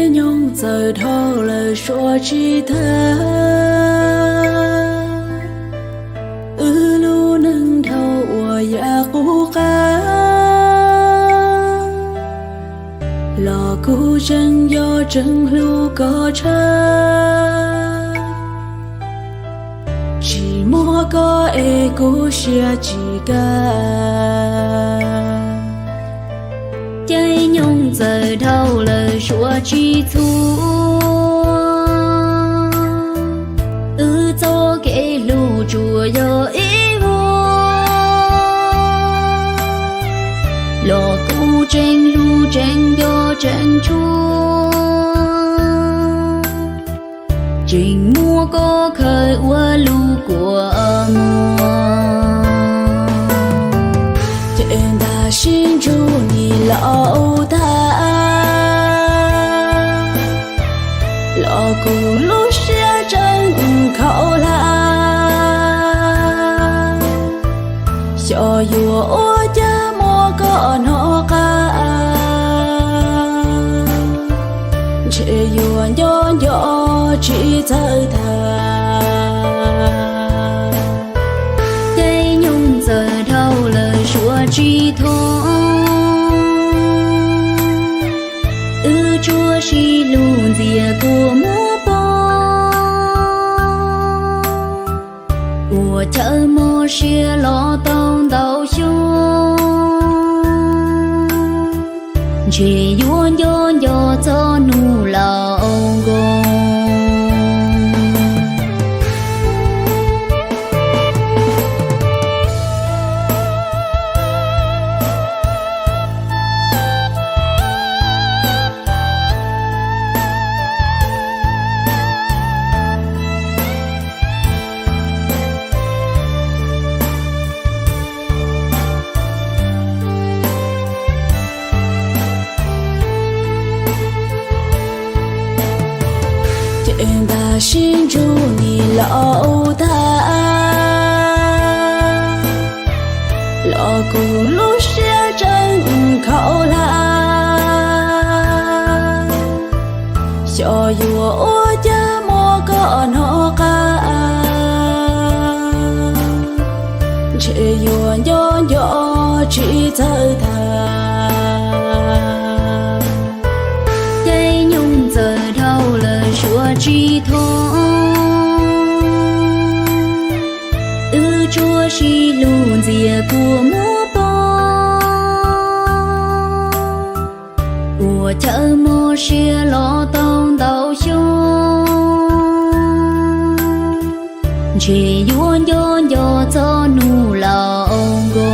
Nyoog txawm dhau lawm suav tsis tag, wb lub neej dhau uas yam qub qab, los kuv tseem yog tseem hlub koj tshaj. Tsis muaj koj es kuv siab tsis kaj. Caij nyoog txawm dhau lawm suav tsis txhua, wb txoj kev hlub tsuas yog ib vuag, los kuv tseem hlub tseem nco tseem tshua, tseem muab koj khaws ua lub kua muag. Ces ntag sib ntsug nim laus tag, los kuv lub siab tseem khaum hlab. Xyov yuav ua cas muab koj hnov qab, ntshe yuav nco nco tsis txawj tag. Caij nyoog txawm dhau lawm suav tsis thoob, wb tsuas sib hlub ntxias kua muag poob. Ua chaw mob siab los tau ntau xyoo, ntshe yuav nco nco txog hnub laus nkoos. Ces ntag sib ntsug nim laus tag, los kuv lub siab tseem khaum hlab. Xyov yuav ua cas muab koj hnov qab, ntshe yuav nco nco tsis txawj tag. Caij nyoog txawm dhau lawm suav tsis thoob, wb tsuas sib hlub ntxias kua muag poob. Ua chaw mob siab los tau ntau xyoo, ntshe yuav nco nco txog hnub laus nkoos.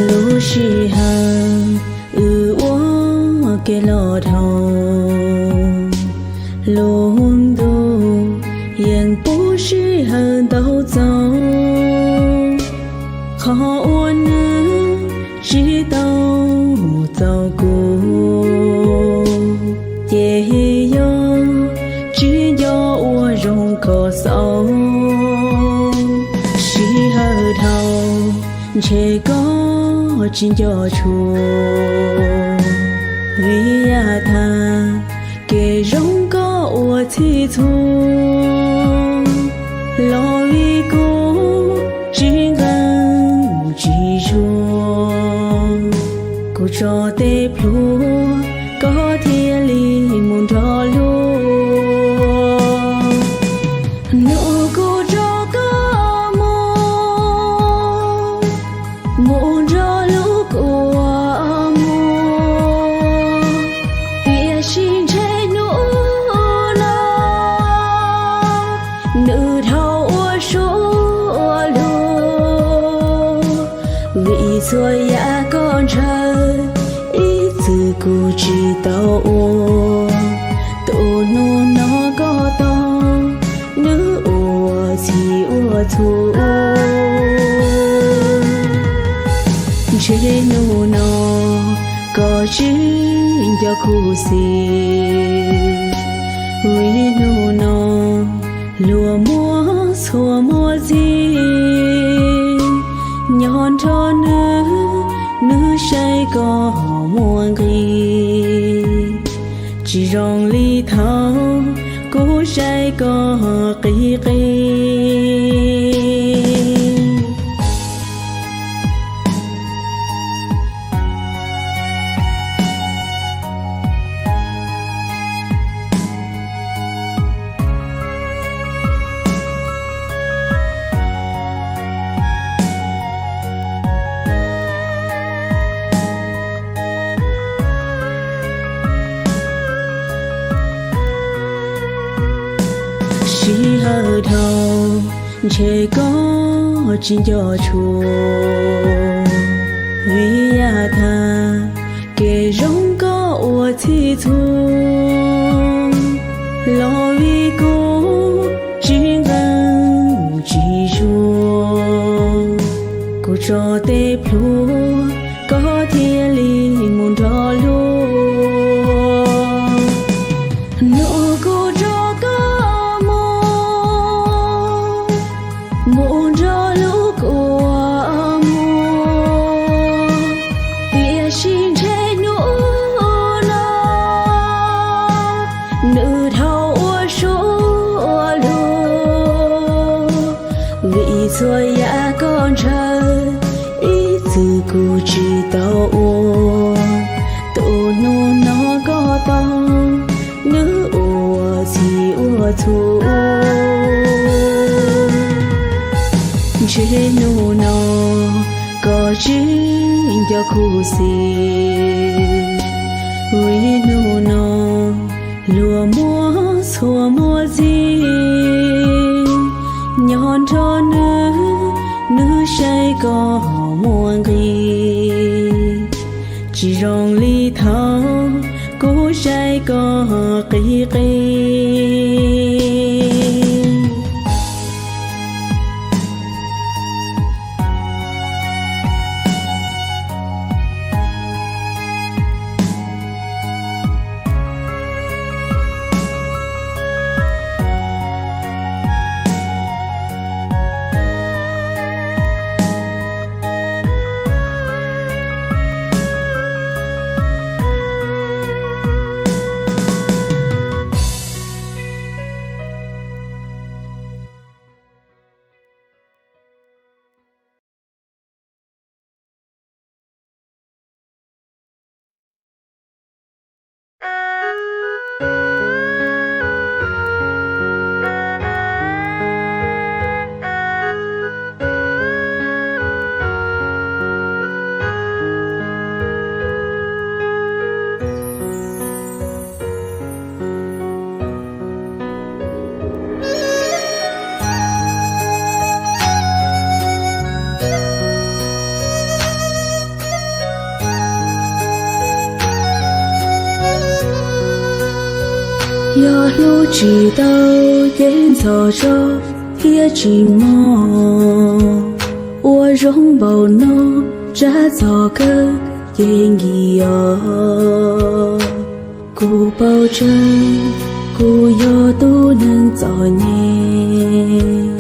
Lub sij hawm wb ua ke los dhau, lub ntuj yeej pub sij hawm ntau txaus. Qhov uas nws tsis tau txaus kuv, ces yog tsis nco ua zoo kho xaus. Sij hawm dhau ntshe koj tsis nco tshua, vim yam tag kev zoo koj ua txhij txhua, los vim kuv tsis nqeeb tsis zuag, kuv tso tej plhuav koj thiaj li mus nrog luag. Hnub kuv nrog koj mus, mus nrog lub kua muag, tiam sis ntshe hnub no nws dhau ua suab ua luag, vim txhua yam koj ntshaw ib txwm kuv tsis tau ua. Tuaj hnub no koj tau, nws ua txhij ua txhua. Ntshe hnub no koj tsis nco kuv xwb, vim hnub no luag muaj txhua muaj txhij, nyob nrog nws, nws saib koj muaj nqis, tsis zoo li thaum kuv saib koj qis qis. Sij hawm dhau, ntshe koj tsis nco tshua, vim yam tag kev zoo koj ua txhij txhua, los vim kuv tsis nqeeb tsis zuag, kuv tso tej plhuav koj thiaj li mus nrog luag. Hnub kuv nrog koj mus, mus nrog lub kua muag, tiam sis ntshe hnub no nws dhau ua suab ua luag, vim txhua yam koj ntshaw ib txwm kuv tsis tau ua. Tuaj hnub no koj tau, nws ua txhij ua txhua. Ntshe hnub no koj tsis nco kuv xwb, vim hnub no luag muaj txhua muaj txhij, nyob nrog nws, nws saib koj muaj nqis, tsis zoo li thaum kuv saib koj qis qis. Yog hlub tsis tau ces ntxhov zog thiab tsis mob, ua zoo npaum no tsab txog kawg ces nkim os. Kuv paub tseeb kuv yog tus neeg txom nyem,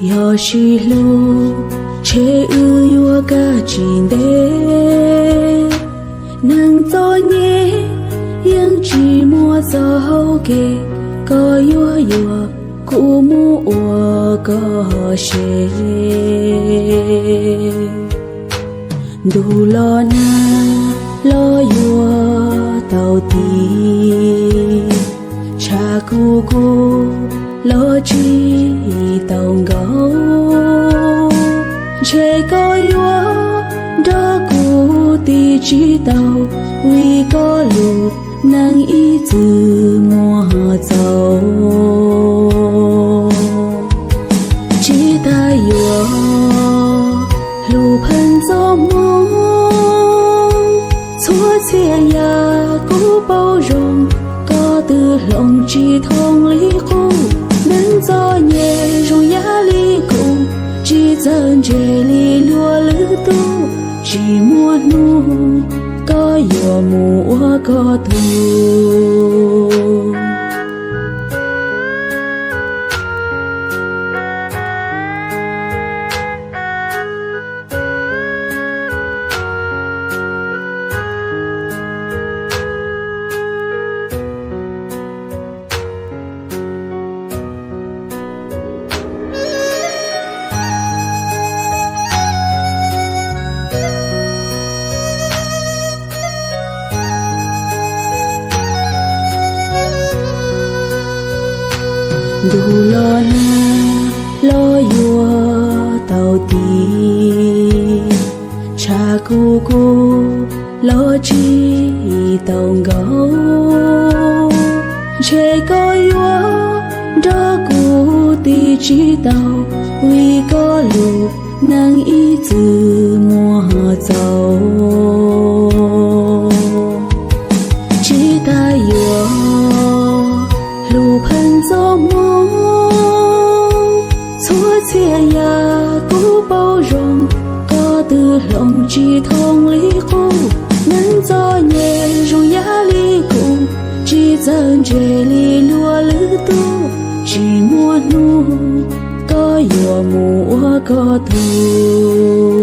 yog sib hlub ntshe wb yuav Koj tsis ntev, neeg txom nyem yeej tsis muaj txoj hau kev, koj yuav yuam kuv mus ua koj sev. Ntuj los nag los yuav tau tiv, tshav kuj kub los tsis tau nkaus. Ntshe koj yuav nrog kuv tiv tsis tau, vim koj lub neej ib txwm muaj txaus. Tsis tas yuav hlub pheej txoj hmoo, txhua txhia yam kuv paub zoo, koj twb hloov tsis thoob li qub. Neeg txom nyem zoo yam li kuv, tsis txawj ntse li luag lwm tus, tsis muaj hnub koj yuav mus ua koj tug. Ntuj los nag los yuav tau tiv, tshav kuj kub los tsis tau nkaus. Ntshe koj yuav nrog kuv tiv tsis tau, vim koj lub neej ib txwm muaj txaus. Tsis tas yuav hlub pheej txoj hmoo, txhua txhia yam kuv paub zoo, koj twb hloov tsis thoob li qub. Neeg txom nyem zoo yam li kuv, tsis txawj ntse li luag lwm tus, tsis muaj hnub koj yuav mus ua koj tug.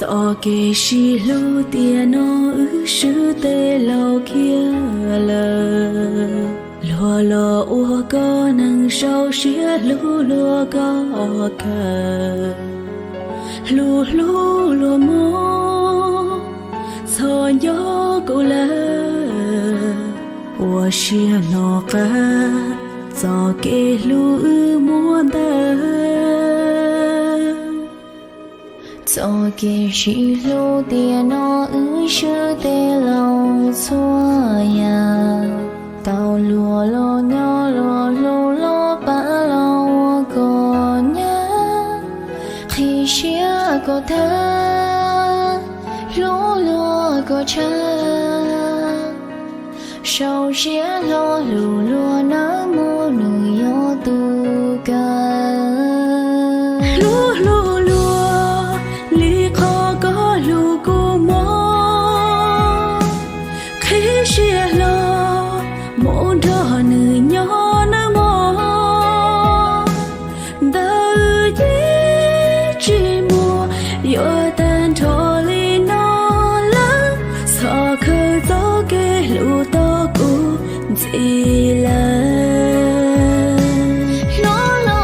Txoj kev sib hlub tiam no wb swb tes laus kiag lawm. Luag los ua koj neeg sau siab hlub luag koj kawg. Hlub hlub luag mob, txhob nco kuv lawm. Ua siab hlo qab txoj kev hlub wb muab ntawd. Txoj kev sib hlub tiam no wb swb tes laus txhua yam. Tau luag los nyob los hlub los pab los ua kom nyab. Qhib siab kom thawj, hlub luag kom tshaj. Sau siab hlo hlub luag nawb mog, nws yog tus kawg. Hlub hlub luag li qhov koj hlub kuv mog. Qhib siab hlo mus nrog nws nyob nawb mog. Ntawm yij tsis muaj yuav tag nrho li no lawm, txhob khaws txoj kev hlub tau kuv ntxiv lawm. Hnub no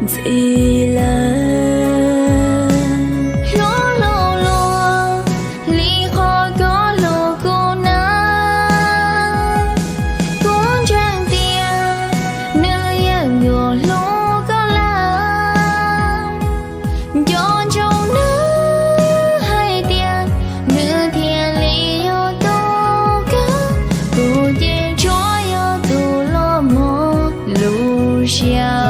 ntxiv lawm. Hlub hlub luag li qhov koj hlub kuv na, kuv ntseeg tias nws yeej yuav hlub koj lawm. Nco ntsoov nws hais tias nws thiaj li yog tus kawg, tus ces tsuas yog tus los mog lub siab.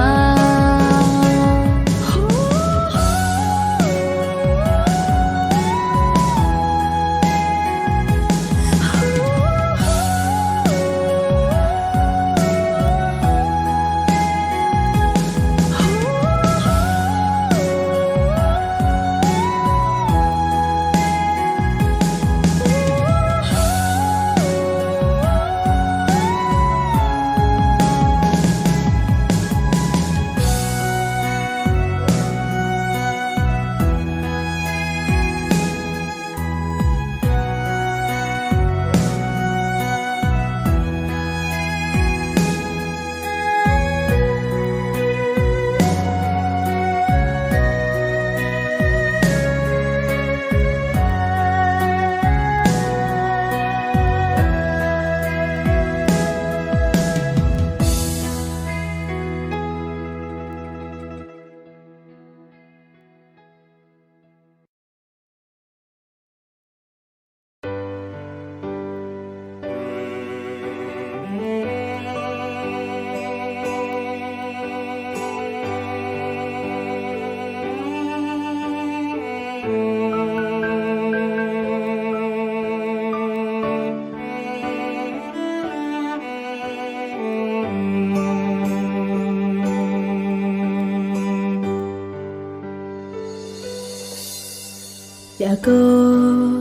Cas koj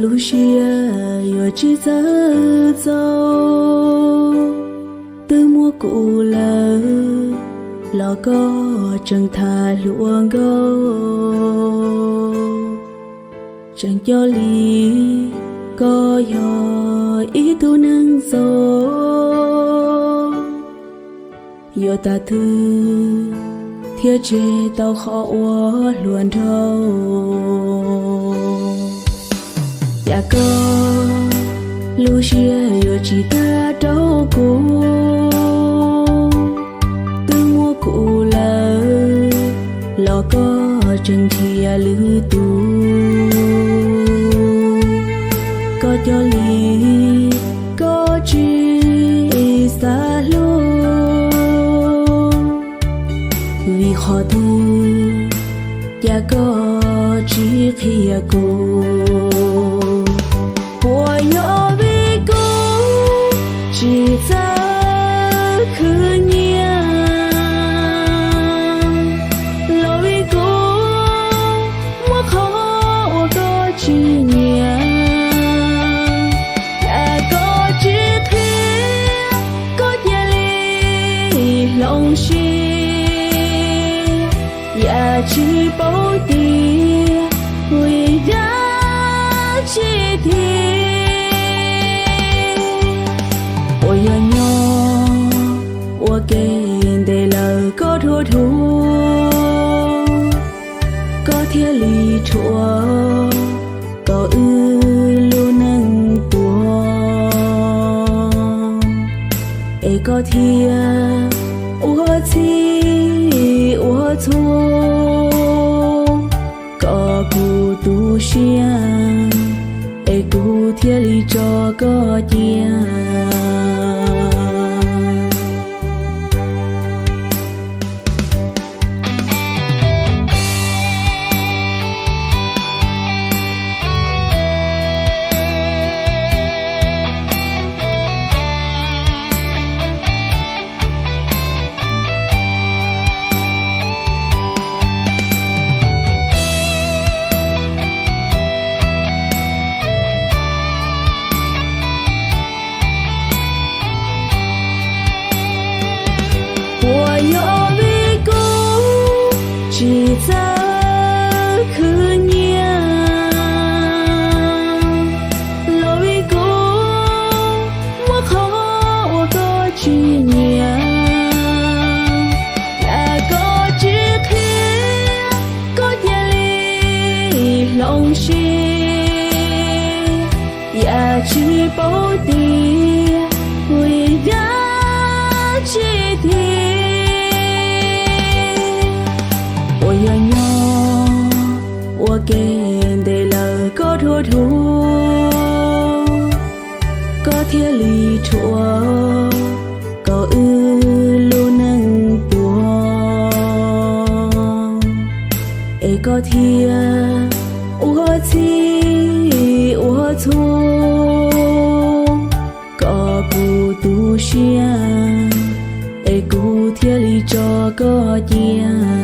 lub siab yuav tsis txawj txaus, twb muaj kuv lawm los koj tseem tham hluas nkauj. Tseem cov li koj yog ib tug neeg txom, yuav tag twg thiaj tseg tau qhov uas hluas nraug. Cas koj lub siab yuav tsis tag rau kuv, twb muaj kuv lawm los koj tseem nrhiav lwm tus. Koj cov li koj tsis xav hlub, vim qhov twg cas koj tsis qhia kuv? Puas yog vim kuv tsis txawj khwv nyiaj, los vim kuv muaj qhov uas koj tsis nyiam? Cas koj tsis qhia, koj cia li hloov siab, yam tsis paub tias vim dab tsi tiag. Uas yog nyob ua ke ntev lawm koj dhuav dhuav, koj thiaj li rhuav tau wb lub neej puag, es koj thiaj ua txhij ua txhua kom kuv tu siab, es kuv thiaj li tso koj cia. Tsis yam tsis paub tias kuv yog dab tsi tiag, uas yog nyob ua ke ntev lawm koj dhuav dhuav, koj thiaj li rhuav kom wb lub neej puas, es koj thiaj ua txhij ua txhua kom kuv tu siab, es kuv thiaj li tso koj cia.